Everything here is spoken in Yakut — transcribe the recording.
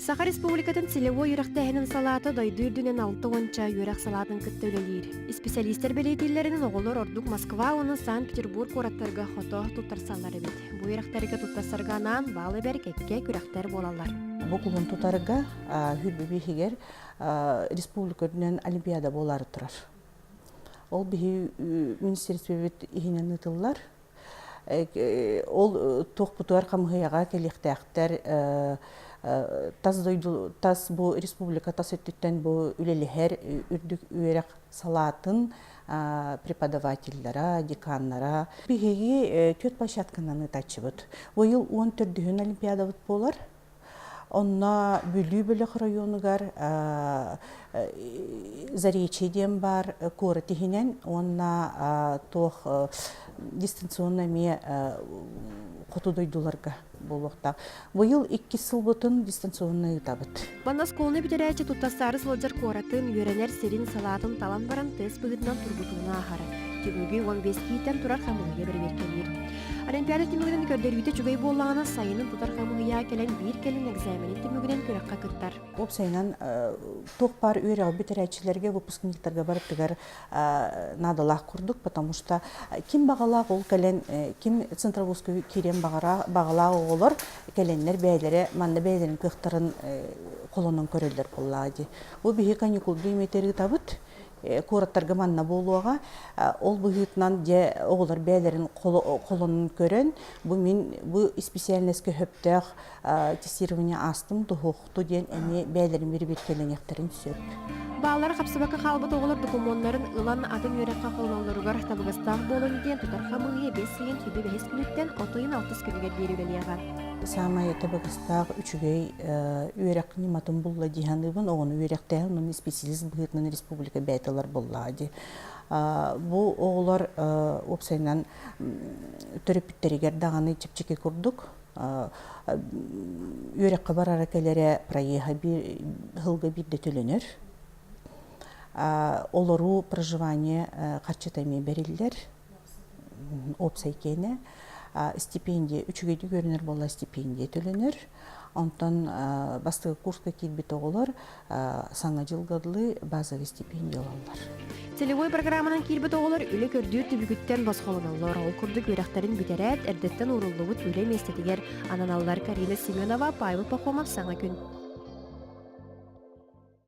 Саха Республикатын целевой үөрэхтээһинин салаата дойду үрдүнэн 60 үөрэх салаатын кытта үлэлиир. Исписэлиистэр бэлиэтииллэринэн оҕолор ордук Москва уонна Санкт-Петербург куораттарга хото туттарсаллар эбит. Бу үөрэхтэргэ туттарсарга анаан баал эбэр кэккэ күрэхтэр буолаллар. Бу кулун тутарга Хүрбүбү иһигэр республика үрдүнэн олимпиада буолаары турар. Ол биһи министерствебит иһинэн ыытыллар. Ол туохпутугар хамыһыйаҕа кэлиэхтээхтэр тас дойду тас бу республика тас өттүттэн бу үлэлэһэр үрдүк үөрэх салаатын преподавателлара, деканнара. Биһиги түөрт площадканан ыытааччыбыт. Быйыл 14-үн олимпиадабыт буолар. Онно Бүлүү бөлөх районугар Заречье диэн баар куорат иһинэн уонна туох дистанционно эмиэ хоту дойдуларга буолуохтаах. Быйыл иккис сылбытын дистанционно ыытабыт. Манна оскуоланы бүтэрээччи туттарсаары сылдьар куоратын, үөрэнэр сирин салаатын талан баран тест быһыытынан тургутууну ааһар. Түмүгү 15 кииттэн турар хамыыһыйа бэрэбиэркэлиир. Олимпиада түмүгүнэн көрдөрүүтэ үчүгэй буоллаҕына, сайынын тутар хамыыһыйа кэлэн биир кэлин экзаменин түмүгүнэн күрэххэ кыттар. Уопсайынан туох баар үөрэҕи бүтэрээччилэргэ, выпускниктарга барытыгар наадалаах курдук, потому что ким баҕалаах ол кэлэн, ким центровузка киириэн баҕалаах оҕолор кэлэннэр бэйэлэрэ манна бэйэлэрин кыахтарын холонон көрөллөр буоллаҕа дии. Бу биһи каникулду имитэр ыытабыт. Куораттарга манна буолуоҕа. Ол быһыытынан дьэ оҕолор бэйэлэрин холонун көрөн, бу мин бу исписээлинэскэ сөптөөх тестирование аастым туһуохту диэн эмиэ бэйэлэрин бирибиэркэлэниэхтэрин сөп. Бааллара хапсыбакка хаалбыт оҕолор докумуоннарын ылан атын үөрэххэ холоноллоругар табыгастаах буолун диэн тутар хамыыһыйа бэс ыйын сүбэ бэһис күнүттэн от ыйын алтыс күнүгэр диэри үлэлиэҕэ. Саамай табыгастаах үчүгэй үөрэх ньыматын булла дии саныыбын. Оҕону үөрэхтээһин уонна специалист быһыытынан республика бэйэтэ ылар буоллаҕа дии. Бу оҕолор уопсайынан төрөппүттэригэр даҕаны чэпчэки курдук үөрэххэ барара кэлэрэ проеһа сылга биирдэ төлөнөр. Олоруу проживание харчыта эмиэ бэриллэр. Уопсай киэнэ. Стипендия үчүгэйдик үөрэнэр буолла стипендия төлөнөр. Онтон бастакы курска киирбит оҕолор саҥа дьылга дылы базовый стипендия ылаллар. Целевой программанан киирбит оҕолор үлэ көрдүүр түбүгүттэн босхолоноллор. Ол курдук үөрэхтэрин бүтэрээт, эрдэттэн ууруллубут үлэ миэстэтигэр ананаллар. Карина Семенова, Павел Пахомов, Саҥа күн.